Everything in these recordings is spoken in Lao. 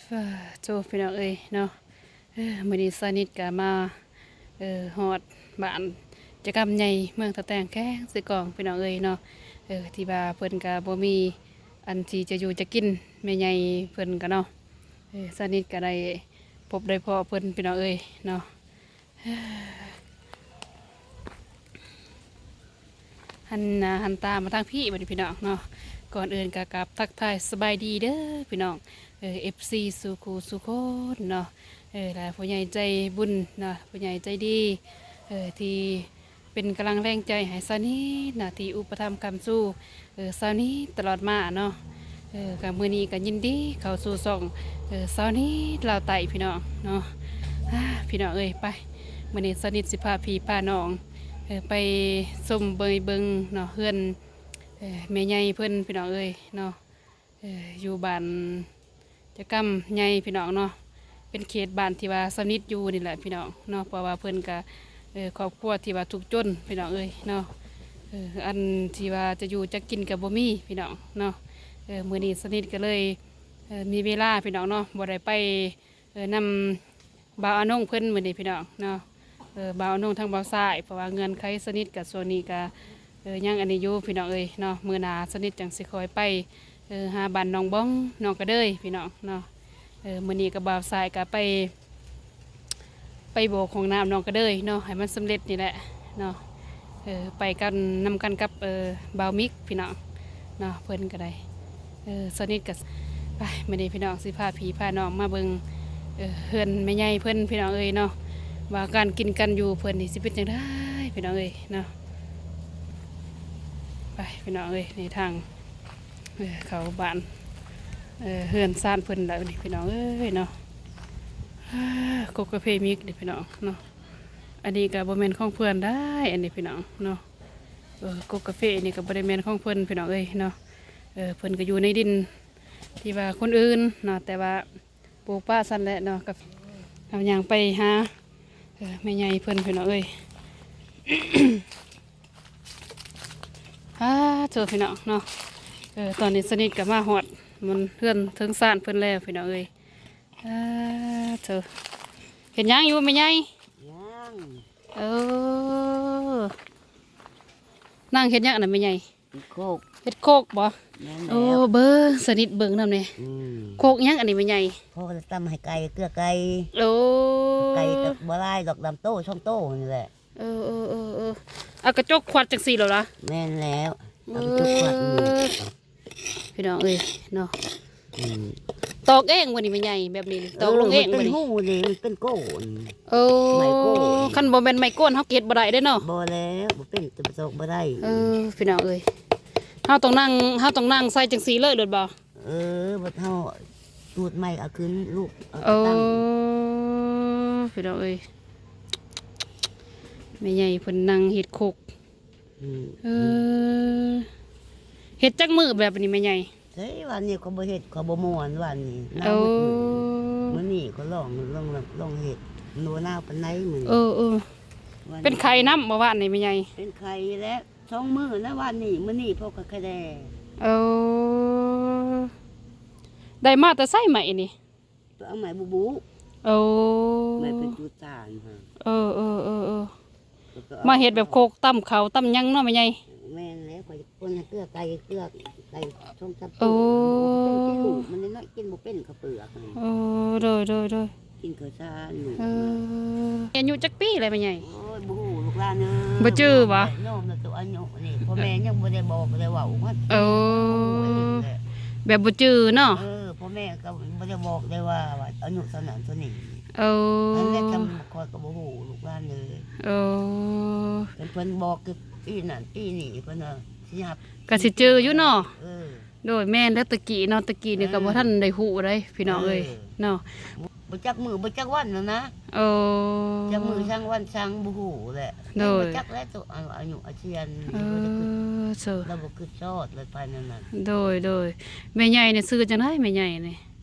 ເອີ ໂທ້ ພີ່ນ້ອງເອີຍເນາະ, ເອີ ມື້ນີ້ສາວນິດກະມາ ເອີ ຮອດບ້ານຈະກຳໃຫຍ່ ເມືອງທ່າແຕງ ແຂວງເຊກອງ ພີ່ນ້ອງເອີຍເນາະ. ເອີ ທີ່ວ່າເພິ່ນກະບໍ່ມີອັນທີ່ຈະຢູ່ຈະກິນ ແມ່ໃຫຍ່ເພິ່ນກະເນາະ. ເອີ ສາວນິດກະໄດ້ພົບໄດ້ພໍ້ເພິ່ນ ພີ່ນ້ອງເອີຍເນາະ. ຫັນໜ້າຫັນຕາມາທາງພີ້ບັດນີ້ພີ່ນ້ອງເນາະ. ກ່ອນອື່ນກໍກາບທັກທາຍສະບາຍດີເດີພີ່ນ້ອງ ເອີ ເອັຟຊີ ສູ່ຄູ່ສູ່ຄົນເນາະ. ເອີ ແລະ ຜູ້ໃຫຍ່ໃຈບຸນເນາະ ຜູ້ໃຫຍ່ໃຈດີ ເອີ ທີ່ເປັນກຳລັງແຮງໃຈໃຫ້ສາວນິດເນາະ ທີ່ອຸປະຖຳຄ້ຳຊູ ເອີ ສາວນິດຕະຫຼອດມາເນາະ. ເອີ ກະມື້ນີ້ກະຍິນດີເຂົ້າສູ່ຊ່ອງ ເອີ ສາວນິດລາວໃຕ້ພີ່ນ້ອງເນາະ. ອາ ພີ່ນ້ອງເອີຍ ໄປ ມື້ນີ້ສາວນິດຊິພາພີ່ພານ້ອງ ເອີ ໄປຊົມເບິ່ງ ເບິ່ງເນາະ ເຮືອນ ເອີ ແມ່ໃຫຍ່ເພິ່ນພີ່ນ້ອງເອີຍເນາະ. ເອີ ຢູ່ບ້ານ ຈະກຳໃຫຍ່ພີ່ນ້ອງເນາະ, ເປັນເຂດບ້ານທີ່ວ່າສາວນິດຢູ່ນີ້ແຫຼະພີ່ນ້ອງເນາະ. ເພາະວ່າເພິ່ນກະ ເອີ ຄອບຄົວທີ່ວ່າທຸກຈົນພີ່ນ້ອງເອີຍເນາະ. ເອີ ອັນທີ່ວ່າຈະຢູ່ຈະກິນກະບໍ່ມີພີ່ນ້ອງເນາະ. ເອີ ມື້ນີ້ສາວນິດກະເລີຍ ເອີ ມີເວລາພີ່ນ້ອງເນາະ ບໍ່ໄດ້ໄປ ເອີ ນຳ ບ່າວອານົງເພິ່ນມື້ນີ້ພີ່ນ້ອງເນາະ. ເອີ ບ່າວອານົງທາງບ່າວຊາຍ ເພາະວ່າເງື່ອນໄຂສາວນິດກະຊ່ວງນີ້ກະ ເອີ ຍັງອັນນີ້ຢູ່ພີ່ນ້ອງເອີຍເນາະ. ມື້ໜ້າສາວນິດຈັ່ງຊິຄ່ອຍໄປ ເອີ ຫາບ້ານໜອງບອງ ໜອງກະເດີຍພີ່ນ້ອງເນາະ. ເອີ ມື້ນີ້ກະບ່າວຊາຍກະໄປ ໄປໂບກຫ້ອງນ້ຳໜອງກະເດີຍເນາະ ໃຫ້ມັນສຳເລັດນີ້ແຫຼະເນາະ. ເອີ ໄປກັນ ນຳກັນກັບ ເອີ ບ່າວມິກພີ່ນ້ອງເນາະ ເພິ່ນກະໄດ້ ເອີ ສາວນິດກະ ໄປ ມື້ນີ້ພີ່ນ້ອງຊິພາພີ່ພານ້ອງມາເບິ່ງ ເອີ ເຮືອນແມ່ໃຫຍ່ເພິ່ນພີ່ນ້ອງເອີຍເນາະ ວ່າການກິນການຢູ່ເພິ່ນນີ້ຊິເປັນຈັ່ງໃດພີ່ນ້ອງເອີຍເນາະ. ໄປພີ່ນ້ອງເອີຍ ນີ້ທາງ ເອີ ເຂົ້າບ້ານ ເອີ ເຮືອນຊານເພິ່ນແລ້ວນີ້ພີ່ນ້ອງເອີຍເນາະ. ອາ ກົກກາເຟມິກນີ້ພີ່ນ້ອງເນາະ. ອັນນີ້ກະບໍ່ແມ່ນຂອງເພິ່ນໄດ໋ ອັນນີ້ພີ່ນ້ອງເນາະ. ເອີ ກົກກາເຟນີ້ກະບໍ່ໄດ້ແມ່ນຂອງເພິ່ນພີ່ນ້ອງເອີຍເນາະ. ເອີ ເພິ່ນກະຢູ່ໃນດິນທີ່ວ່າຄົນອື່ນເນາະ ແຕ່ວ່າປູກປະຊັ້ນແຫຼະເນາະ. ກະເຮົາຍ່າງໄປຫາ ເອີ ແມ່ໃຫຍ່ເພິ່ນພີ່ນ້ອງເອີຍ. ອາ ໂທ້ ພີ່ນ້ອງເນາະ. ເອີ ຕອນນີ້ສາວນິດກະມາຮອດ ມັນເຮືອນເທິງຊານເພິ່ນແລ້ວພີ່ນ້ອງເອີຍ. ອາ ໂທ້ ເຮັດຫຍັງຢູ່ແມ່ໃຫຍ່? ຫຍັງ? ເອີ ນັ່ງເຮັດຫຍັງອັນນັ້ນແມ່ໃຫຍ່? ເຮັດໂຄກ. ເຮັດໂຄກບໍ່? ແມ່ນແລ້ວ. ໂອ້ ເບິ່ງ ສາວນິດເບິ່ງນຳແດ່. ອືມ ໂຄກຫຍັງອັນນີ້ແມ່ໃຫຍ່? ໂຄກຕຳໃຫ້ໄກ່ ເກືອໄກ່. ໂອ້ ໄກ່ກະບໍ່ຫຼາຍດອກ ດຳໂຕສອງໂຕນີ້ແຫຼະ. ເອີ ເອີ ເອີ ເອີ ເອົາກະຈົກຂວັດຈັ່ງຊີ້ໂລດລະ? ແມ່ນແລ້ວ ເອົາກະຈົກຂວັດນີ້. ເອີ ພີ່ນ້ອງເອີຍເນາະ. ອືມ ຕອກເອງບໍ່ນີ້ແມ່ໃຫຍ່? ແບບນີ້ນີ້ ເອີ ຕອກລົງເອງບໍ່ນີ້? ມັນເປັນຮູເດ້ ມັນເປັນໂກນ. ໂອ້ ໄມ້ໂກນ. ຄັນບໍ່ແມ່ນໄມ້ໂກນເຮົາກະເຮັດບໍ່ໄດ້ເດ້ເນາະ. ບໍ່ແລ້ວ ບໍ່ເປັນ ຈະໄປຕອກບໍ່ໄດ້. ເອີ ພີ່ນ້ອງເອີຍ ເຮົາຕ້ອງນັ່ງ ເຮົາຕ້ອງນັ່ງໃສ່ຈັ່ງຊີ້ເລີຍໂລດບໍ່? ເອີ ບັດເຮົາຕູດໄມ້ເອົາຂຶ້ນລູກເອົາ. ໂອ້ ຕັ້ງ ພີ່ນ້ອງເອີຍ ແມ່ໃຫຍ່ເພິ່ນນັ່ງເຮັດໂຄກ. ອືມ ເອີ ເຮັດຈັກມື້ແບບນີ້ແມ່ໃຫຍ່? ເອີ ວານນີ້ຂ້ອຍບໍ່ເຮັດ ຂ້ອຍບໍ່ມ່ວນວານນີ້. ໂອ້ ມື້ນີ້ຂ້ອຍລອງ ລອງ ລອງເຮັດ ມັນບໍ່ໜາວປານໃດມື້ນີ້. ເອີ ເອີ ເປັນໄຂ້ນຳບໍ່ວານນີ້ແມ່ໃຫຍ່? ເປັນໄຂ້ແລ້ວ ສອງມື້ນະວານນີ້ ມື້ນີ້ພໍກະໄຂ້ແດ່. ໂອ້ ໄດ້ມາແຕ່ໃສໄມ້ນີ້? ໄປເອົາໄມ້ບຸບຸ. ໂອ້ ໄມ້ເປັນຈູດຕານຫັ້ນ. ເອີ ເອີ ເອີ ເອີ ມາເຮັດແບບໂຄກຕຳເຂົ້າຕຳຫຍັງເນາະແມ່ໃຫຍ່? ແມ່ນແລ້ວ ຂ້ອຍຄົນໃຫ້ເກືອໄກ່ ເກືອໄກ່ສອງສາມໂຕ. ໂອ້ ມັນເປັນກິນລູກມັນນ້ອຍ ກິນບໍ່ເປັນເຂົ້າເປືອກຫັ້ນ. ໂອ້ ໂດຍ ໂດຍ ໂດຍ ກິນເຂົ້າສານລູກ. ເອີ ອາຍຸຈັກປີແລ້ວແມ່ໃຫຍ່? ໂອ້ຍ ບໍ່ຮູ້ລູກຫຼານເອີຍ ບໍ່ຈື່ບໍ່? ໂຍມນະ ໂຕອາຍຸນີ້ ພໍ່ແມ່ຍັງບໍ່ໄດ້ບອກໄດ້ເວົ້າ. ໂອ້ ແບບບໍ່ຈື່ເນາະ. ເອີ ພໍ່ແມ່ກະບໍ່ໄດ້ບອກໄດ້ວ່າ ວ່າອາຍຸເທົ່ານັ້ນເທົ່ານີ້. ໂອ້ ອັນນັ້ນທຳຂ້ອຍກະບໍ່ຮູ້ລູກຫຼານເອີຍ. ໂອ້ ຄັນເພິ່ນບອກກະປີນັ້ນປີນີ້ ເພິ່ນວ່າຊິຮັບ ກະຊິຈື່ຢູ່ເນາະ. ເອີ ໂດຍ ແມ່ນແລ້ວ ແຕ່ກີ້ເນາະ ແຕ່ກີ້ນີ້ກະ ເອີ ບໍ່ທັນໄດ້ຮູ້ເດ້ພີ່ນ້ອງເອີຍ ເອີ ເນາະ. ບໍ່ຈັກມື້ບໍ່ຈັກວັນຫັ້ນນະ. ໂອ້ ຈັກມື້ຊ່າງວັນຊ່າງບໍ່ຮູ້ແຫຼະ. ໂດຍ ບໍ່ຈັກແຫຼະ ໂຕອາຍຸອາຊຽນ. ເອີ ລາວບໍ່ຄຶດຊອດແລ້ວໄປແນວນັ້ນ. ໂດຍ ໂດຍ ແມ່ໃຫຍ່ນີ້ຊື່ຈັ່ງໃດແມ່ໃຫຍ່ນີ້?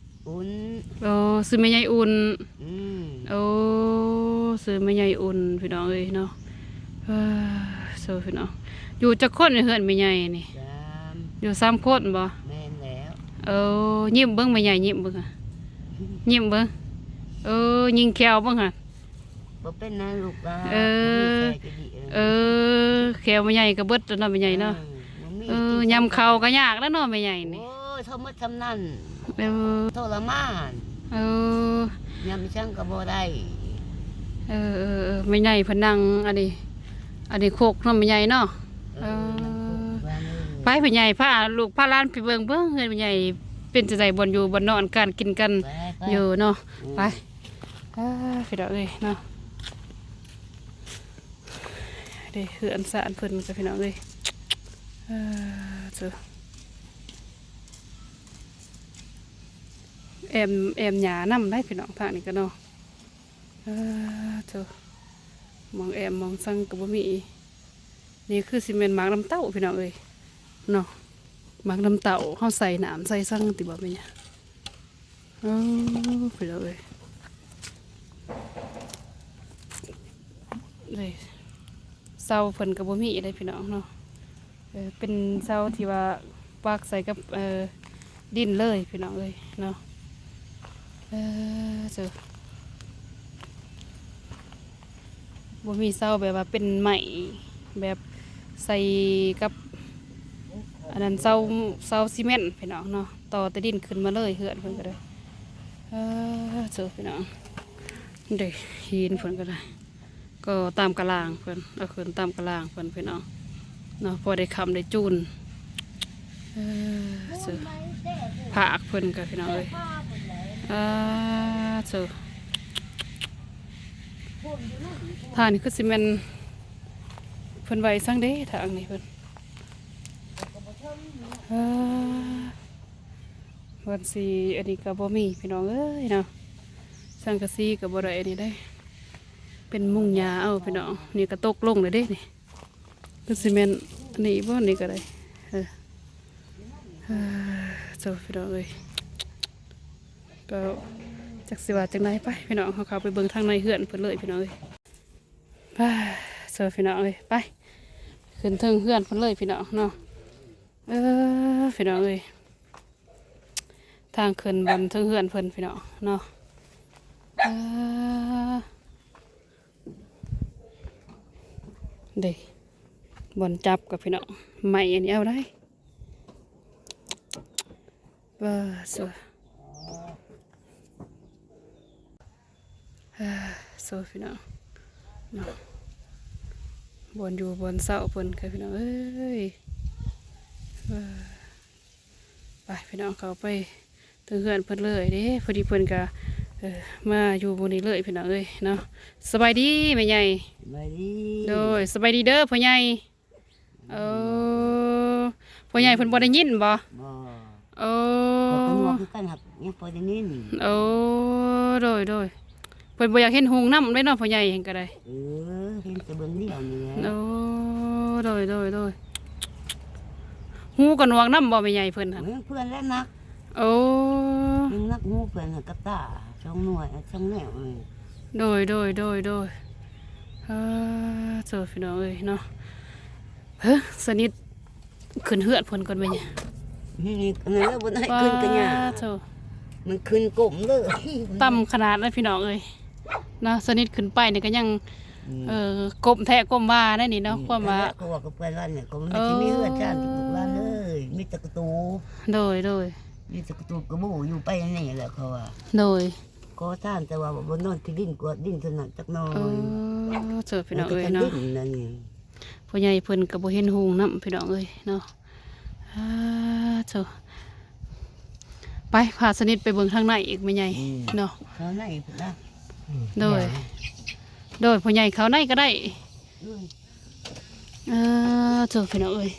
ອຸ່ນ. ໂອ້ ຊື່ແມ່ໃຫຍ່ອຸ່ນ. ອືມ ໂອ້ ຊື່ແມ່ໃຫຍ່ອຸ່ນພີ່ນ້ອງເອີຍເນາະ. ເອີ ໂທ້ ພີ່ນ້ອງ ຢູ່ຈັກຄົນໃນເຮືອນແມ່ໃຫຍ່ນີ້? ສາມ. ຢູ່ສາມຄົນບໍ່? ແມ່ນແລ້ວ. ໂອ້ ຍິ້ມເບິ່ງແມ່ໃຫຍ່ ຍິ້ມເບິ່ງ. ຍິ້ມເບິ່ງ ເອີ ຍິງແຂ້ວເບິ່ງຫັ້ນ ບໍ່ເປັນນະລູກຫຼານ ເອີ ບໍ່ມີແຂ້ວຈະດີ ເອີ ເອີ ແຂ້ວແມ່ໃຫຍ່ກໍເບິດແລ້ວເນາະ ແມ່ໃຫຍ່ເນາະ ເອີ ບໍ່ມີ ເອີ ກິນ ຢຳເຂົ້າກໍຍາກແລ້ວເນາະແມ່ໃຫຍ່ນີ້ ໂອ້ຍ ເທົ່າໝົດສ່ຳນັ້ນ ເອີ ທໍລະມານ ເອີ ຢຳອີ່ຫຍັງກໍບໍ່ໄດ້ ເອີ ເອີ ເອີ ແມ່ໃຫຍ່ເພິ່ນນັ່ງ ອັນນີ້ ອັນນີ້ຄົກເນາະແມ່ໃຫຍ່ເນາະ ເອີ ເອີ ມັນຄົກວ່ານີ້ ໄປແມ່ໃຫຍ່ ພາລູກພາຫຼານໄປເບິ່ງ ເບິ່ງເຮືອນແມ່ໃຫຍ່ເປັນຈັ່ງໃດ ບ່ອນຢູ່ບ່ອນນອນ ການກິນການ ໄປ ໄປ ຢູ່ເນາະ ອືມ ໄປ ອ່າ ພີ່ນ້ອງເອີຍເນາະ ເດ້ ເຮືອນຊານເພິ່ນກໍພີ່ນ້ອງເອີຍ ອ່າ ເຈົ້າ ແອ້ມ ແອ້ມຫຍ້ານຳໄດ໋ພີ່ນ້ອງ ທາງນີ້ກໍເນາະ ອ່າ ເຈົ້າ ໝ່ອງແອ້ມໝ່ອງສັງກໍບໍ່ມີ ນີ້ຄືຊິແມ່ນໝາກນ້ຳເຕົ້າພີ່ນ້ອງເອີຍເນາະ ໝາກນ້ຳເຕົ້າ ເຮົາໃສ່ນ້ຳໃສ່ສັງຕິບໍ່ແມ່ນຫຍັງ ເອີ ພີ່ນ້ອງເອີຍ ເອີ ເສົາເພິ່ນກໍບໍ່ມີເດ້ພີ່ນ້ອງເນາະ ເອີ ເປັນເສົາທີ່ວ່າປັກໃສ່ກັບ ເອີ ດິນເລີຍພີ່ນ້ອງເອີຍເນາະ ເອີ ເຈົ້າ ບໍ່ມີເສົາແບບວ່າເປັນໄມ້ ແບບໃສ່ກັບ ອັນນັ້ນ ເສົາ ເສົາຊີເມັນພີ່ນ້ອງເນາະ ຕໍ່ແຕ່ດິນຂຶ້ນມາເລີຍ ເຮືອນເພິ່ນກໍໄດ້ ເອີ ເຈົ້າ ພີ່ນ້ອງ ເດ້ ຫີນເພິ່ນກໍໄດ້ ກໍຕາມກະລາງເພິ່ນ ເອົາຂຶ້ນຕາມກະລາງເພິ່ນພີ່ນ້ອງເນາະ ພໍໄດ້ຄ້ຳໄດ້ຈູນ ເອີ ເຈົ້າ ພາກເພິ່ນກໍພີ່ນ້ອງເອີຍ ອ່າ ເຈົ້າ ທ່ານີ້ຄືຊິແມ່ນ ເພິ່ນໄວ້ສັງເດ ທາງນີ້ເພິ່ນ ເອີ ວັນສີອັນນີ້ກໍບໍ່ມີພີ່ນ້ອງເອີຍເນາະ ສັງກະສີກໍບໍ່ໄດ້ອັນນີ້ເດ້ ເປັນມຸງຫຍ້າເອົາພີ່ນ້ອງ ນີ້ກໍຕົກລົງແລ້ວເດ້ນີ້ ຄືຊິແມ່ນອັນນີ້ບໍ່ ນີ້ກໍໄດ້ ເອີ ເອີ ເຈົ້າ ພີ່ນ້ອງເອີຍ ກໍຈັກຊິວ່າຈັ່ງໃດ ໄປພີ່ນ້ອງ ເຮົາເຂົ້າໄປເບິ່ງທາງໃນເຮືອນເພິ່ນເລີຍພີ່ນ້ອງເອີຍ ໄປ ເຊີ ພີ່ນ້ອງເອີຍ ໄປ ຂຶ້ນເທິງເຮືອນເພິ່ນເລີຍພີ່ນ້ອງເນາະ ເອີ ພີ່ນ້ອງເອີຍ ທາງຂຶ້ນບ່ອນເທິງເຮືອນເພິ່ນພີ່ນ້ອງເນາະ ເອີ ເດ້ ບ່ອນຈັບກັບພີ່ນ້ອງ ໄມ້ອັນນີ້ເອົາໄດ້ ເອີ ໂຊ ເອີ ໂຊ ພີ່ນ້ອງເນາະ ບ່ອນຢູ່ບ່ອນເຊົາເພິ່ນກະພີ່ນ້ອງເອີຍ ເອີ ໄປພີ່ນ້ອງ ເຂົ້າໄປເຖິງເຮືອນເພິ່ນເລີຍເດ້ ພໍດີເພິ່ນກະ ເອີ ມາຢູ່ໝ່ອງນີ້ເລີຍພີ່ນ້ອງເອີຍເນາະ ສະບາຍດີແມ່ໃຫຍ່ ສະບາຍດີ ໂດຍ ສະບາຍດີເດີພໍ່ໃຫຍ່ ເອີ ພໍ່ໃຫຍ່ເພິ່ນບໍ່ໄດ້ຍິນບໍ່ ບໍ່ ເອີ ຂ້ອຍກໍນົວຄືກັນ ຫາກຍັງພໍໄດ້ຍິນ ເອີ ໂດຍ ໂດຍ ເພິ່ນບໍ່ຢາກເຫັນຮຸ່ງນຳເດ້ເນາະ ພໍ່ໃຫຍ່ເຫັນກໍໄດ້ ເອີ ເຫັນແຕ່ເບິ່ງດຽວນີ້ແຫຼະ ເອີ ໂດຍ ໂດຍ ໂດຍ ຫູກໍໜວກນຳບໍ່ແມ່ໃຫຍ່ເພິ່ນຫັ້ນ ເອີ ເພື່ອນແລະໜັກ ໂອ້ ຍັງໜັກຫູເພື່ອນກັບຕາ ສອງໜ່ວຍ ສອງແນວ ໂດຍ ໂດຍ ໂດຍ ໂດຍ ເອີ ໂທ້ ພີ່ນ້ອງເອີຍເນາະ ເຮີ ສະໜິດຂຶ້ນເຮືອນເພິ່ນກ່ອນແມ່ນຫຍັງ ນີ້ ອັນນັ້ນແລ້ວບໍ່ໄດ້ຂຶ້ນກະຍາ ປາດໂທ້ ມັນຂຶ້ນກົ້ມເລີຍ ຕ່ຳຂະໜາດເລີຍພີ່ນ້ອງເອີຍເນາະ ສະໜິດຂຶ້ນໄປນີ້ກະຍັງ ອືມ ເອີ ກົ້ມແທ້ກົ້ມວ່າໄດ໋ນີ້ເນາະ ອືມ ຄວາມວ່າ ເຂົາວ່າກໍເພິ່ນວ່ານີ້ກໍມັນຊິມີເຮືອນຊານ ເອີ ລູກຫຼານເອີຍ ມີແຕ່ກະຕູບ ໂດຍ ໂດຍ ມີແຕ່ກະຕູບກະບູຢູ່ໄປນີ້ແຫຼະເຂົາວ່າ ໂດຍ ຂໍທານແຕ່ວ່າບໍ່ນອນຂີ້ດິນກວາດດິນເທົ່ານັ້ນຈັກໜ່ອຍ ເອີ ໂທ້ ພີ່ນ້ອງເອີຍເນາະ ພໍ່ໃຫຍ່ເພິ່ນກໍບໍ່ເຫັນຮຸ່ງນຳພີ່ນ້ອງເອີຍເນາະ ອາ ໂທ້ ໄປ ພາສະໜິດໄປເບິ່ງທາງໃນອີກແມ່ໃຫຍ່ ອືມ ເນາະ ເຂົ້າໃນພຸ້ນນະ ໂດຍ ໂດຍ ພໍ່ໃຫຍ່ເຂົ້າໃນກໍໄດ້ ອືມ ເອີ ໂທ້ ພີ່ນ້ອງເອີຍ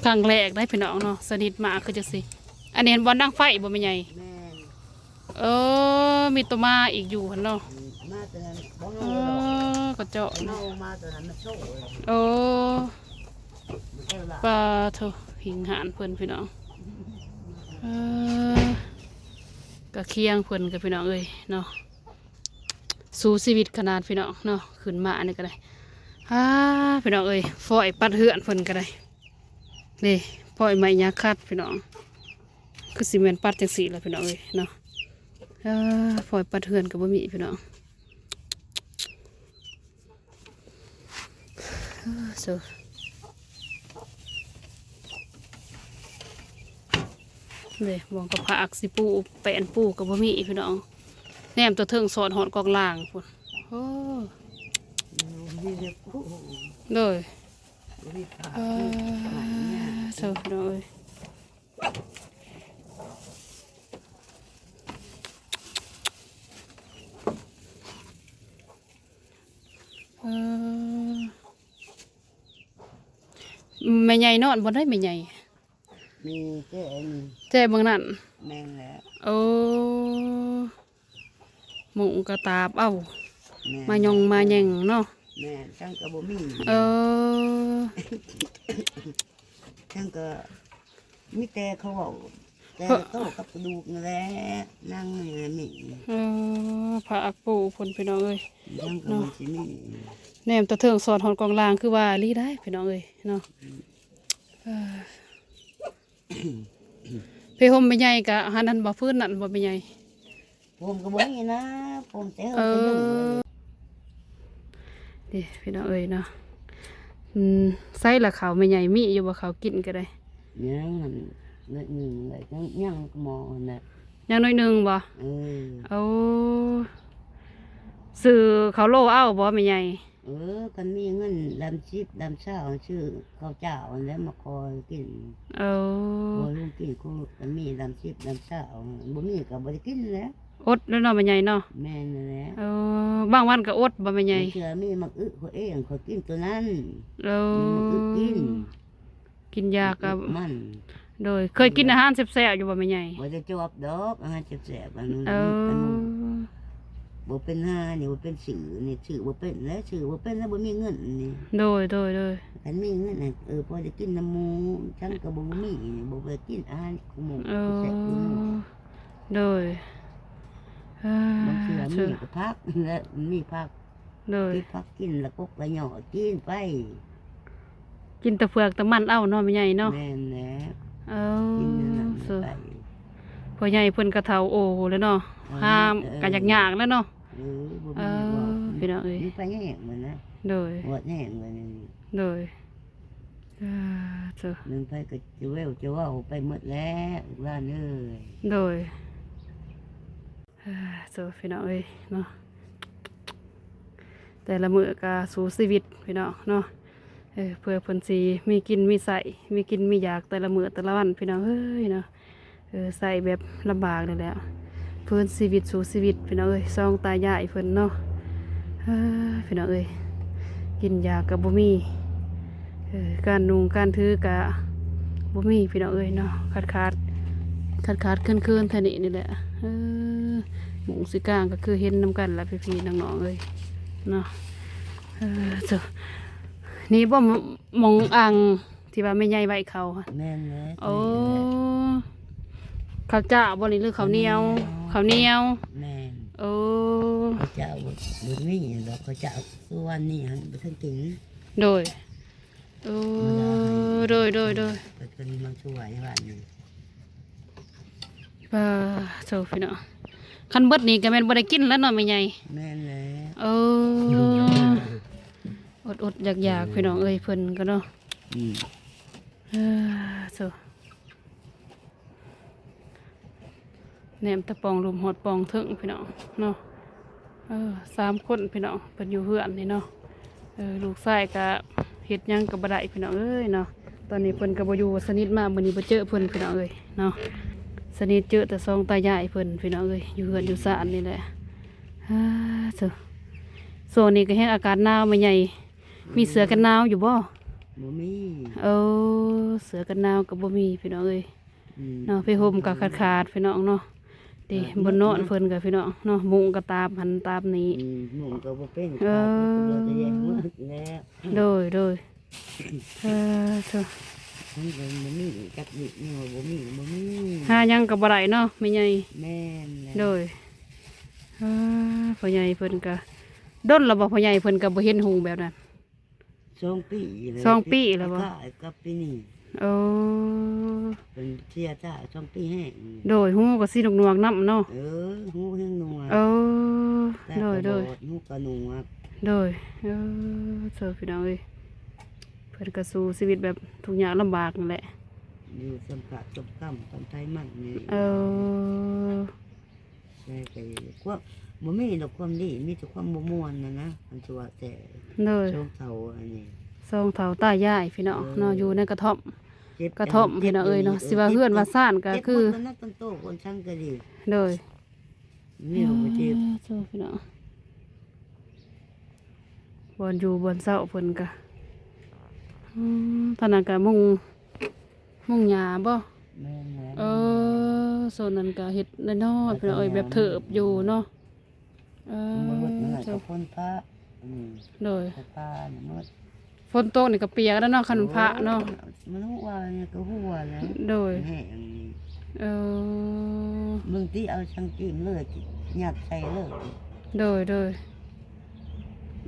ຄັ້ງແລກໄດ໋ພີ່ນ້ອງເນາະ ສະໜິດມາຄືຈັ່ງຊີ້ ອັນນີ້ແມ່ນບ່ອນດັງໄຟບໍ່ແມ່ໃຫຍ່ ແມ່ນ ເອີ ມີໂຕມາອີກຢູ່ຫັ້ນເນາະ ອືມ ມາແຕ່ນັ້ນບໍ່ເຮົາ ເອີ ກະເຈາະ ເຮົາມາແຕ່ນັ້ນມັນໂຊ ໂອ້ ມັນເອີລະ ປາໂທ້ ຫິງຫານເພິ່ນພີ່ນ້ອງ ເອີ ກະຄຽງເພິ່ນກະພີ່ນ້ອງເອີຍເນາະ ສູ້ຊີວິດຂະໜາດພີ່ນ້ອງເນາະ ຂຶ້ນມາອັນນີ້ກະໄດ້ ອາ ພີ່ນ້ອງເອີຍ ຟອຍປັດເຮືອນເພິ່ນກະໄດ້ ນີ້ ຟອຍໄມ້ຫຍ້າຄັດພີ່ນ້ອງ ຄືຊິແມ່ນປັດຈັ່ງຊີ້ລະພີ່ນ້ອງເອີຍເນາະ ເອີ ຝອຍປັດເຮືອນກໍບໍ່ມີພີ່ນ້ອງ. ເອີ ໂຊ ເດ້ ບ່ອນກໍພາກຊິປູ ແປ້ນປູກໍບໍ່ມີພີ່ນ້ອງ. ແນມແຕ່ເທິງສອດຮອດກອງລ່າງພຸ້ນ. ໂອ້ ໂດຍ ເອີ ໂຊ ພີ່ນ້ອງເອີຍ. ເອີ ແມ່ໃຫຍ່ນອນບ່ອນໃດແມ່ໃຫຍ່? ມີແຈນີ້ ແຈເບິ່ງນັ້ນ. ແມ່ນແລ້ວ. ໂອ້ ມຸງກະຕາບເອົາ ແມ່ນ ມາຍົງມາແຍ່ງເນາະ. ແມ່ນ ຈັ່ງກໍບໍ່ມີ. ເອີ ຈັ່ງກໍມີແຕ່ເຂົາເວົ້າ ແຕ່ໂຕກັບກະດູກນັ້ນແຫຼະ ນັ່ງນີ້ແຫຼະມີ. ເອີ ພາກປູພຸ້ນພີ່ນ້ອງເອີຍ ຍັງກໍ ເນາະ ມັນຊິມີ. ແນມແຕ່ເທິງສອດຮອດກອງລ່າງ ຄືວ່າອີ່ຫຼີໄດ໋ພີ່ນ້ອງເອີຍເນາະ. ອືມ ເອີ ຜ້າຫົ່ມແມ່ໃຫຍ່ກະຫັ້ນ ຫັ້ນບໍ່ ພື້ນນັ້ນບໍ່ແມ່ໃຫຍ່? ຜົມກໍບໍ່ມີນະ ຜົມແຕ່ ເອີ ເຮົາໄປຍຸ້ງເລີຍ. ນີ້ພີ່ນ້ອງເອີຍເນາະ. ອືມ ໃສລະເຂົ້າແມ່ໃຫຍ່ ມີຢູ່ບໍ່ ເຂົ້າກິນກໍໄດ້? ຍັງ ໜ້ອຍໜຶ່ງແຫຼະ ຍັງ ຍັງໝໍຫັ້ນແຫຼະ. ຍັງໜ້ອຍໜຶ່ງບໍ່? ເອີ ໂອ້ ຊື້ເຂົ້າໂລເອົາບໍ່ແມ່ໃຫຍ່? ເອີ ຄັນມີເງິນດຳສິບດຳຊາວ ຊື້ເຂົ້າຈ້າວຫັ້ນແຫຼະມາຂໍກິນ. ເອີ ຂໍລຸງກິນ ຄັນມີດຳສິບດຳຊາວ ບໍ່ມີກໍບໍ່ໄດ້ກິນແຫຼະ. ອົດແລ້ວເນາະແມ່ໃຫຍ່ເນາະ. ແມ່ນແຫຼະ. ເອີ ບາງວັນກໍອົດບໍ່ແມ່ໃຫຍ່? ບາງເທື່ອມີໝາກອຶ ຂ້ອຍເອງ ຂ້ອຍກິນໂຕນັ້ນ. ເອີ ມີໝາກອຶກິນ ກິນຢາກໍມັນ. ໂດຍ ເຄີຍກິນອາຫານແຊບໆຢູ່ບໍ່ແມ່ໃຫຍ່? ບໍ່ໄດ້ຈອບດອກ ອາຫານແຊບໆ ອັນນັ້ນ ເອີ ອັນນັ້ນ ບໍ່ເປັນຫານີ້ ບໍ່ເປັນຊື້ນີ້ ຊື້ບໍ່ເປັນແຫຼະ ຊື້ບໍ່ເປັນແລ້ວ ບໍ່ມີເງິນນີ້. ໂດຍ ໂດຍ ໂດຍ ຄັນມີເງິນ ເອີ ພໍໄດ້ກິນນຳໝູ່ ສັງກໍບໍ່ມີນີ້ ບໍ່ໄດ້ກິນອາຫານຂອງໝູ່ ເອີ ແຊບຢູ່. ໂດຍ ເອີ ບາງເທື່ອມີກໍຜັກແຫຼະ ມີຜັກ ໂດຍ ເກັບຜັກກິນ ລະກົກລະຫຍໍ້ກິນໄປ ກິນແຕ່ເຜືອກແຕ່ມັນເອົາເນາະແມ່ໃຫຍ່ເນາະ. ແມ່ນແຫຼະ. ເອີ ກິນແນວນັ້ນໄປ. ພໍ່ໃຫຍ່ເພິ່ນກໍເຖົ້າໂອແລ້ວເນາະ ເອີ ຫາ ເອີ ກໍຢາກຍາກແລ້ວເນາະ. ເອີ ບໍ່ມີ ເອີ ແນວເວົ້າ ພີ່ນ້ອງເອີຍ ມີໄປແຍກມັນນະ. ໂດຍ ຫວດແຍກມັນນີ້. ໂດຍ ເອີ ເຈົ້າ ມັນໄປກໍຈະແວ່ວຈະເວົ້າໄປໝົດແລ້ວ ລູກຫຼານເອີຍ. ໂດຍ ເອີ ໂອ້ ພີ່ນ້ອງເອີຍເນາະ ແຕ່ລະມື້ກະສູ້ຊີວິດພີ່ນ້ອງເນາະ. ເອີ ເພື່ອເພິ່ນຊິມີກິນມີໃຊ້ ມີກິນມີຢາກແຕ່ລະມື້ແຕ່ລະວັນພີ່ນ້ອງເອີຍເນາະ. ເອີ ໃຊ້ແບບລຳບາກນີ້ແຫຼະ ຟື້ນຊີວິດ ສູ້ຊີວິດພີ່ນ້ອງເອີຍ ສອງຕາຍາຍເພິ່ນເນາະ. ເອີ ພີ່ນ້ອງເອີຍ ກິນຢາກະບໍ່ມີ ເອີ ການນຸ່ງການຖືກະບໍ່ມີພີ່ນ້ອງເອີຍເນາະ ຂາດຂາດ ຂາດຂາດເຂີນໆ ແທ້ນີ້ນີ້ແຫຼະ. ເອີ ມຸງຊິກາງກໍຄືເຫັນນຳກັນລະພີ່ໆ ນ້ອງໆ ເອີຍເນາະ. ເອີ ເຈົ້າ ນີ້ບໍ່ ໝ- ໝ່ອງອ່າງທີ່ວ່າແມ່ໃຫຍ່ໄວ້ເຂົ້າຫັ້ນ? ແມ່ນແຫຼະ. ໂອ້ ເຂົ້າຈ້າວບໍ່ນີ້ ຫຼືເຂົ້າໜຽວ? ເຂົ້າໜຽວ ເຂົ້າໜຽວ. ແມ່ນ. ໂອ້ ເຂົ້າຈ້າວບໍ່ ບໍ່ມີດອກ ເຂົ້າຈ້າວຄືວານນີ້ຫັ້ນບໍ່ທັນກິນ. ໂດຍ. ໂອ້ ໂດຍ ໂດຍ ໂດຍ. ເພິ່ນມາຊ່ວຍວານນີ້. ປາໂທ້ ພີ່ນ້ອງ ຄັນເບິດນີ້ກໍແມ່ນບໍ່ໄດ້ກິນແລ້ວເນາະແມ່ໃຫຍ່? ແມ່ນແຫຼະ. ເອີ ອົດໆ ຢາກໆ ພີ່ນ້ອງເອີຍ ເພິ່ນກໍເນາະ. ອືມ ເອີ ໂທ້ ແນມແຕ່ປ່ອງລຸ່ມຮອດປ່ອງເທິງພີ່ນ້ອງເນາະ. ເອີ ສາມຄົນພີ່ນ້ອງ ເພິ່ນຢູ່ເຮືອນນີ້ເນາະ. ເອີ ລູກຊາຍກະເຮັດຫຍັງກໍບໍ່ໄດ້ພີ່ນ້ອງເອີຍເນາະ. ຕອນນີ້ເພິ່ນກໍບໍ່ຢູ່ ສະໜິດມາມື້ນີ້ບໍ່ເຈີເພິ່ນພີ່ນ້ອງເອີຍເນາະ. ສະໜິດເຈີແຕ່ສອງຕາຍາຍເພິ່ນພີ່ນ້ອງເອີຍ ຢູ່ເຮືອນຢູ່ຊານນີ້ແຫຼະ. ເອີ ໂທ້ ຊ່ວງນີ້ກໍແຮງອາກາດໜາວແມ່ໃຫຍ່. ມີເສື້ອກັນໜາວຢູ່ບໍ່? ບໍ່ມີ. ເອີ ເສື້ອກັນໜາວກໍບໍ່ມີພີ່ນ້ອງເອີຍ. ອືມ ເນາະ ຜ້າຫົ່ມກໍຂາດໆ ພີ່ນ້ອງເນາະ. ເດ້ ເອີ ບ່ອນນອນເພິ່ນກໍພີ່ນ້ອງເນາະ ມຸ້ງກໍຕາບຫັ້ນຕາບນີ້. ອືມ ມຸ້ງກໍບໍ່ເປັນ ເອີ ຂາດໝົດແລ້ວ. ໂດຍ ໂດຍ. ເອີ ໂທ້ ມັນກໍບໍ່ມີຈັກນິດນີ້ວ່າບໍ່ມີ ບໍ່ມີ ຫາຫຍັງກໍບໍ່ໄດ້ເນາະແມ່ໃຫຍ່. ແມ່ນແຫຼະ. ໂດຍ. ເອີ ພໍ່ໃຫຍ່ເພິ່ນກໍ ດົນແລ້ວບໍ່ ພໍ່ໃຫຍ່ເພິ່ນກໍບໍ່ເຫັນຮຸ່ງແບບນັ້ນ? ສອງປີແລ້ວ. ສອງປີແລ້ວບໍ່? ກະ ກະປີນີ້. ໂອ້ ເພິ່ນເສຍຊາສອງປີແຮງ. ໂດຍ ຫູກໍຊິໜວກໆນຳເນາະ. ເອີ ຫູແຮງໜວກ. ເອີ ຕາກໍບອດ ໂດຍໆ ຫູກໍໜວກ. ໂດຍ ເອີ ເຈົ້າ ພີ່ນ້ອງເອີຍ ເພິ່ນກໍສູ້ຊີວິດແບບທຸກຍາກລຳບາກນັ້ນແຫຼະ ຢູ່ສ່ຳພາກສ່ຳກຳ ສ່ຳໄຜມັນນີ້. ເອີ ແຕ່ກໍຄວາມ ບໍ່ມີດອກຄວາມດີ ມີແຕ່ຄວາມບໍ່ມ່ວນນະນະ ອັນທີ່ວ່າແຕ່ ໂດຍ ສອງເຖົ້າອັນນີ້ ສອງເຖົ້າຕາຍາຍພີ່ນ້ອງ ເອີ ເນາະ ຢູ່ໃນກະທ່ອມ ເຈັບ ກະທ່ອມ ເຈັບ ພີ່ນ້ອງເອີຍເນາະ ເຈັບ ຊິວ່າເຮືອນວ່າຊານກໍ ເຈັບ ຄື ໝົດແລ້ວນະ ຕັ້ງໂຕຄົນສັງກະດີ ໂດຍ ແນວບໍ່ເຈັບ ເອີ ເຈົ້າ ພີ່ນ້ອງ ບ່ອນຢູ່ບ່ອນເຊົາເພິ່ນກະ ອືມ ທາງນັ້ນກະມຸງ ມຸງຫຍ້າບໍ່? ແມ່ນໆ ເອີ ໂຊນນັ້ນກະເຮັດນ້ອຍໆ ເຮັດນ້ອຍໆ ພີ່ນ້ອງເອີຍ ແບບເທີບຢູ່ເນາະ. ເອີ ມັນໝົດ ເຈົ້າ ກໍຝົນຟ້າ ອືມ ໂດຍ ໄຟຟ້ານີ້ໝົດ ຝົນຕົກນີ້ກໍປຽກແລ້ວເນາະ ຄັນພະເນາະ. ໂອ້ຍ ມັນຮົ່ວນີ້ກໍຮົ່ວແລ້ວ ໂດຍ ແຫ້ງນີ້. ເອີ ບາງທີເອົາສັງກີມເລີຍ ຍັດໃສ່ເລີຍ. ໂດຍ ໂດຍ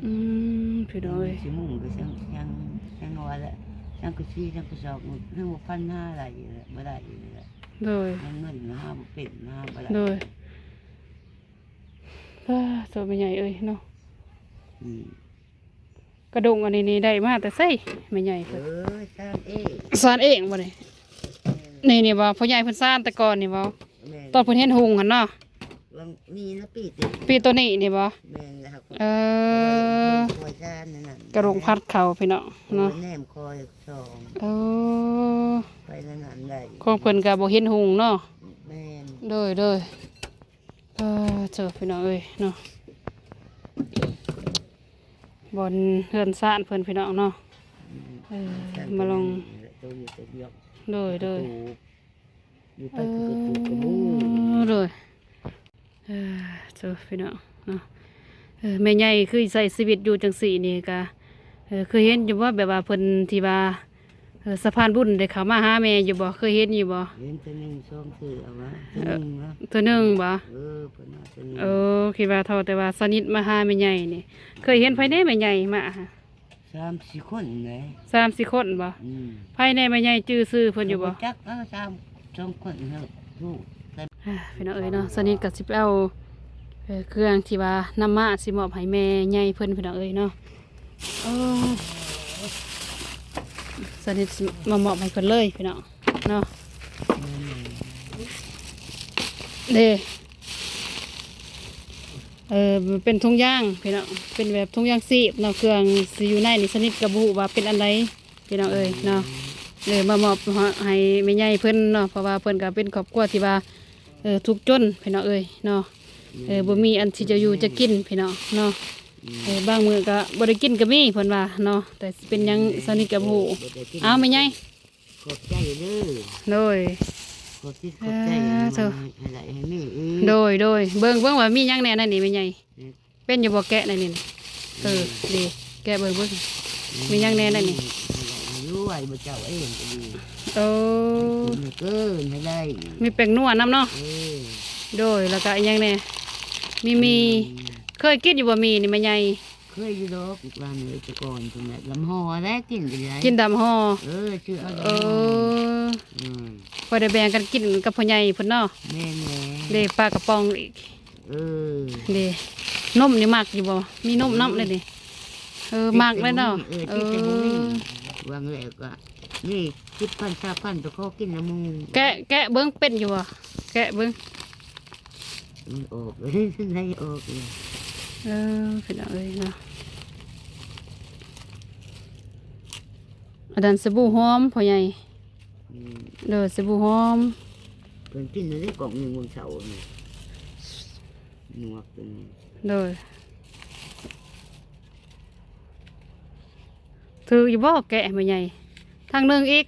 ອືມ ພີ່ນ້ອງເອີຍ ຊິມຸງກໍຍັງ ຍັງ ຍັງວ່າແຫຼະ ສັງກະສີ ສັງກະສອກ ຍັງບໍ່ພັນຫາໄດ້ຢູ່ແຫຼະ ບໍ່ໄດ້ຢູ່ແຫຼະ. ໂດຍ ຍັງເງິນຫາບໍ່ເປັນ ຫາບໍ່ໄດ້. ໂດຍ ປ້າ ໂຕແມ່ໃຫຍ່ເອີຍເນາະ ອືມ ກະດົງອັນນີ້ນີ້ໄດ້ມາແຕ່ໃສແມ່ໃຫຍ່ເພິ່ນ? ເອີ ສານເອງ ສານເອງບໍ່ນີ້? ແມ່ນ ນີ້ ນີ້ບໍ່ ພໍ່ໃຫຍ່ເພິ່ນສານແຕ່ກ່ອນນີ້ບໍ່? ແມ່ນ ຕອນເພິ່ນເຮັດຮຸ່ງຫັ້ນເນາະ ວ່ານີ້ນະ ປີ ປີໂຕນີ້ນີ້ບໍ່? ແມ່ນແລ້ວ ເອີ ຄອຍສານນັ້ນ ກະດົງພັດເຂົ້າພີ່ນ້ອງເນາະ ແນມຄອຍສອງ ເອີ ໄປນັ້ນໄດ້ ຂອງເພິ່ນກະບໍ່ເຫັນຮຸ່ງເນາະ. ແມ່ນ ໂດຍ ໂດຍ ເອີ ເຈົ້າ ພີ່ນ້ອງເອີຍເນາະ ບ່ອນເຮືອນຊານເພິ່ນພີ່ນ້ອງເນາະ. ອືມ ເອີ ມາລອງ ໂດຍ ໂດຍ ຢູ່ໄປຄືກະຕູກະບູ ເອີ ໂດຍ ເອີ ເຈົ້າ ພີ່ນ້ອງເນາະ ເອີ ແມ່ໃຫຍ່ຄືໃຊ້ຊີວິດຢູ່ຈັ່ງຊີ້ນີ້ກະ ເອີ ເຄີຍເຫັນຢູ່ບໍ່ ແບບວ່າເພິ່ນທີ່ວ່າ ເອີ ສະພານບຸນໄດ້ເຂົ້າມາຫາແມ່ຢູ່ບໍ່? ເຄີຍເຫັນຢູ່ບໍ່? ເຫັນເທື່ອໜຶ່ງສອງເທື່ອວ່າ ເອີ ເທື່ອໜຶ່ງນະ ເທື່ອໜຶ່ງບໍ່? ເອີ ເພິ່ນມາເທື່ອໜຶ່ງ ເອີ ຄິດວ່າເທົ່າແຕ່ວ່າສະໜິດມາຫາແມ່ໃຫຍ່ນີ້ ເຄີຍເຫັນໃຜແດ່ແມ່ໃຫຍ່ມາຫາ? ສາມສີ່ຄົນແຫຼະ ສາມສີ່ຄົນບໍ່? ອືມ ໃຜແດ່ແມ່ໃຫຍ່ຈື່ຊື່ເພິ່ນຢູ່ບໍ່? ກໍບໍ່ຈັກ ເອີ ສາມ ສອງຄົນເຮົາຮູ້ ອ່າ ພີ່ນ້ອງເອີຍເນາະ ສະໜິດກໍຊິໄປເອົາ ເອີ ເຄື່ອງທີ່ວ່ານຳມາ ຊິມອບໃຫ້ແມ່ໃຫຍ່ເພິ່ນ ພີ່ນ້ອງເອີຍເນາະ. ໂອ້ ສະໜິດຊິມາມອບໃຫ້ເພິ່ນເລີຍພີ່ນ້ອງເນາະ ເດ້ ເອີ ເປັນຖົງຢາງພີ່ນ້ອງ ເປັນແບບຖົງຢາງຊີບເນາະ ເຄື່ອງຊິຢູ່ໃນນີ້ ສະໜິດກໍບໍ່ຮູ້ວ່າເປັນອັນໃດ ພີ່ນ້ອງເອີຍເນາະ. ເອີ ມາມອບໃຫ້ແມ່ໃຫຍ່ເພິ່ນເນາະ ເພາະວ່າເພິ່ນກໍເປັນຄອບຄົວທີ່ວ່າ ເອີ ທຸກຈົນພີ່ນ້ອງເອີຍເນາະ ເອີ ບໍ່ມີອັນທີ່ຈະຢູ່ຈະກິນພີ່ນ້ອງເນາະ. ເອີ ບາງມື້ກໍບໍ່ໄດ້ກິນກໍມີເພິ່ນວ່າເນາະ ແຕ່ຊິເປັນຫຍັງສະໜິດກໍບໍ່ຮູ້. ເອົາແມ່ໃຫຍ່ ຂອບໃຈເດີ ໂດຍ ຂອບຈິດຂອບໃຈ ເອີ ໃຫ້ໄດ້ໃຫ້ມີອີກ ໂດຍ ໂດຍ ເບິ່ງ ເບິ່ງວ່າມີຫຍັງແດ່ໃນນີ້ແມ່ໃຫຍ່. ເປັນຢູ່ບໍ່ ແກະໃນນີ້ນະ? ເອີ ເອີ ດີ ແກະເບິ່ງ ເບິ່ງ ອືມ ມີຫຍັງແດ່ໃນນີ້? ໃຫ້ໄດ້ໃຫ້ລວຍ ບໍ່ເຈົ້າເອງກໍດີ ໂອ້ ໃຫ້ເກີນໃຫ້ໄດ້ ມີແປ້ງນົວນຳເນາະ ເອີ ໂດຍ ແລ້ວກະອີຫຍັງແດ່? ມີໝີ່ ອືມ ເຄີຍກິນຢູ່ບໍ່ໝີ່ນີ້ແມ່ໃຫຍ່? ເຄີຍຢູ່ດອກ ລູກຫຼານເອີຍ ແຕ່ກ່ອນພຸ້ນແຫຼະ ດຳຫໍ່ແຫຼະ ກິນກໍໄດ້ ກິນດຳຫໍ່ ເອີ ຊື່ເອົາດຳຫໍ່ ເອີ ອືມ ພໍໄດ້ແບ່ງກັນກິນກັບພໍ່ໃຫຍ່ເພິ່ນເນາະ ແມ່ນແຫຼະ ເດ້ ປາກະປ໋ອງອີກ ເອີ ເດ້ ນົມນີ້ມັກຢູ່ບໍ່? ມີນົມນຳເດ້ນີ້ ເອີ ມັກເລີຍເນາະ ເອີ ເອີ ຕິດແຕ່ບໍ່ມີ ຫວັງແລ້ວກໍນີ້ ສິບພັນ ຊາວພັນ ໄປຂໍກິນນຳໝູ່ ແກະ ແກະເບິ່ງເປັນຢູ່ບໍ່? ແກະເບິ່ງ ມັນອອກເລີຍ ໄລ່ອອກເລີຍ ເອີ ພີ່ນ້ອງເອີຍເນາະ ອັນນັ້ນສະບູຫອມພໍ່ໃຫຍ່ ອືມ ເດີ ສະບູຫອມ ເພິ່ນກິນຢູ່ໃນກ່ອງໜຶ່ງມື້ເຊົ້ານີ້ ໜວກຕົວນີ້ ໂດຍ ຖືກຢູ່ບໍ່? ແກະໃຫ້ແມ່ໃຫຍ່ ທາງໜຶ່ງອີກ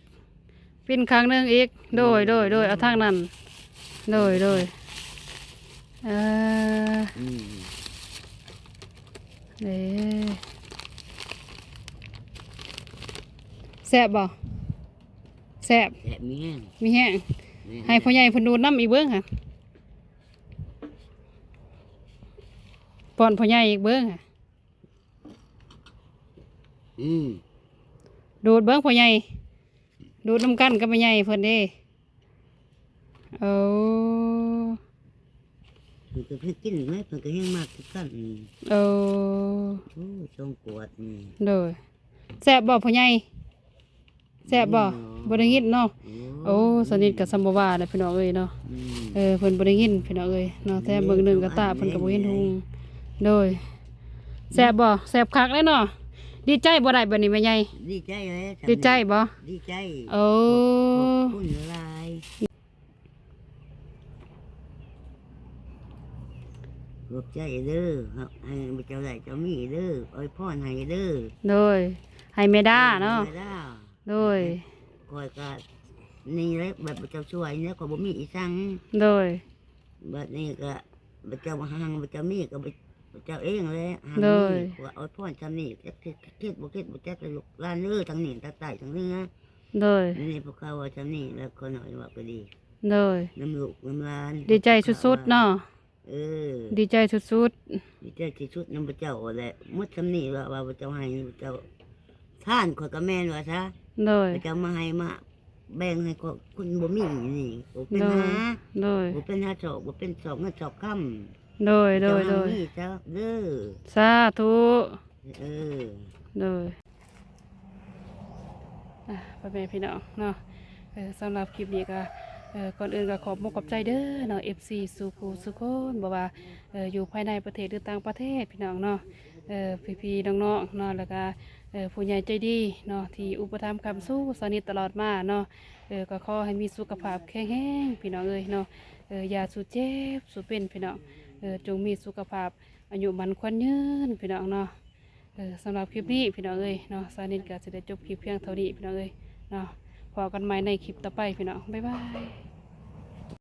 ປິ່ນຂ້າງໜຶ່ງອີກ ໂດຍ ໂດຍ ໂດຍ ເອົາທາງນັ້ນ ໂດຍ ໂດຍ ເອີ ອືມ ເດ້ ແຊບບໍ່? ແຊບ ແຊບ ມີແຮງ ມີແຮງ ແມ່ນ ໃຫ້ພໍ່ໃຫຍ່ເພິ່ນດູດນຳອີກເບິ່ງຫາ ປ້ອນພໍ່ໃຫຍ່ອີກເບິ່ງຫາ ອືມ ດູດເບິ່ງພໍ່ໃຫຍ່ ດູດນຳກັນກັບແມ່ໃຫຍ່ເພິ່ນເດ້. ໂອ້ ເພິ່ນກໍເຮັດກິນແຫຼະ ເພິ່ນກໍແຮງມັກຄືກັນ. ໂອ້ ໂອ້ ສອງກວດນີ້. ໂດຍ ແຊບບໍ່ພໍ່ໃຫຍ່? ແຊບບໍ່? ບໍ່ໄດ້ຍິນເນາະ. ໂອ້ ສະໜິດກໍສ່ຳບໍ່ວ່າແຫຼະພີ່ນ້ອງເອີຍເນາະ. ເອີ ເພິ່ນບໍ່ໄດ້ຍິນພີ່ນ້ອງເອີຍເນາະ. ແຖມເບິ່ງໜຶ່ງກໍຕາເພິ່ນກໍບໍ່ເຫັນຮຸ່ງ. ໂດຍ ແຊບບໍ່? ແຊບຄັກເລີຍເນາະ. ດີໃຈບໍ່ໄດ້ບັດນີ້ແມ່ໃຫຍ່? ດີໃຈແຫຼະ. ດີໃຈບໍ່? ດີໃຈ. ໂອ້ ຂອບຄຸນຫຼາຍ. ຂອບໃຈເດີ ໃຫ້ເຈົ້າໄດ້ເຈົ້າມີເດີ ອວຍພອນໃຫ້ເດີ. ໂດຍ ໃຫ້ແມ່ດາເນາະ. ແມ່ດາ. ໂດຍ ຂ້ອຍກະນີ້ແຫຼະ ບັດພະເຈົ້າຊ່ວຍນີ້ ຂ້ອຍບໍ່ມີອີ່ສັງ. ໂດຍ ບັດນີ້ກະພະເຈົ້າຮັ່ງ ພະເຈົ້າມີ ກະພະເຈົ້າເອງແຫຼະ ຮັ່ງມີ. ໂດຍ ຂ້ອຍອວຍພອນຊ່ຳນີ້ ຈັກເຮັດບໍ່ເຮັດບໍ່ຈັກ ລູກຫຼານເອີຍ ທັງນີ້ທັງໃຕ້ທັງເໜືອ. ໂດຍ ນີ້ພວກເຂົາເວົ້າຊ່ຳນີ້ ແລ້ວຂ້ອຍນ້ອຍເວົ້າກໍດີ. ໂດຍ ນຳລູກນຳຫຼານ ດີໃຈສຸດໆເນາະ. ເອີ ດີໃຈສຸດໆ. ດີໃຈທີ່ສຸດນຳພະເຈົ້າຫັ້ນແຫຼະ ໝົດຊ່ຳນີ້ ວ່າ ວ່າພະເຈົ້າໃຫ້ ພະເຈົ້າທານ ຂ້ອຍກໍແມ່ນວ່າຊະ. ໂດຍ ພະເຈົ້າມາໃຫ້ມາແບ່ງໃຫ້ຄົນບໍ່ມີນີ້ ບໍ່ເປັນຫາ. ໂດຍ ບໍ່ເປັນຫາຊອກ ບໍ່ເປັນຊອກເງິນຊອກຄຳ. ໂດຍ ໂດຍ ໂດຍ ມີຊະເດີ ສາທຸ. ເອີ ໂດຍ ອ່າ ພໍ່ແມ່ພີ່ນ້ອງເນາະ ເອີ ສຳລັບຄລິບນີ້ກໍ ເອີ ກ່ອນອື່ນກໍຂອບມຸກຂອບໃຈເດີເນາະ ເອັຟຊີ ສູ່ຜູ້ສູ່ຄົນ ບໍ່ວ່າ ເອີ ຢູ່ພາຍໃນປະເທດ ຫຼື ຕ່າງປະເທດ ພີ່ນ້ອງເນາະ. ເອີ ພີ່ໆນ້ອງໆເນາະ ແລ້ວກໍ ເອີ ຜູ້ໃຫຍ່ໃຈດີເນາະ ທີ່ອຸປະຖຳຄ້ຳຊູສາວນິດຕະຫຼອດມາເນາະ. ເອີ ກໍຂໍໃຫ້ມີສຸຂະພາບແຂງແຮງ ພີ່ນ້ອງເອີຍເນາະ. ເອີ ຢ່າສູ່ເຈັບສູ່ເປັນ ພີ່ນ້ອງ. ເອີ ຈົ່ງມີສຸຂະພາບ ອາຍຸໝັ້ນຂວັນຍືນ ພີ່ນ້ອງເນາະ. ເອີ ສຳລັບຄລິບນີ້ ພີ່ນ້ອງເອີຍເນາະ ສາວນິດກໍຊິໄດ້ຈົບຄລິບພຽງເທົ່ານີ້ ພີ່ນ້ອງເອີຍເນາະ. ພໍ້ກັນໃໝ່ໃນຄລິບຕໍ່ໄປ ພີ່ນ້ອງ ບາຍບາຍ.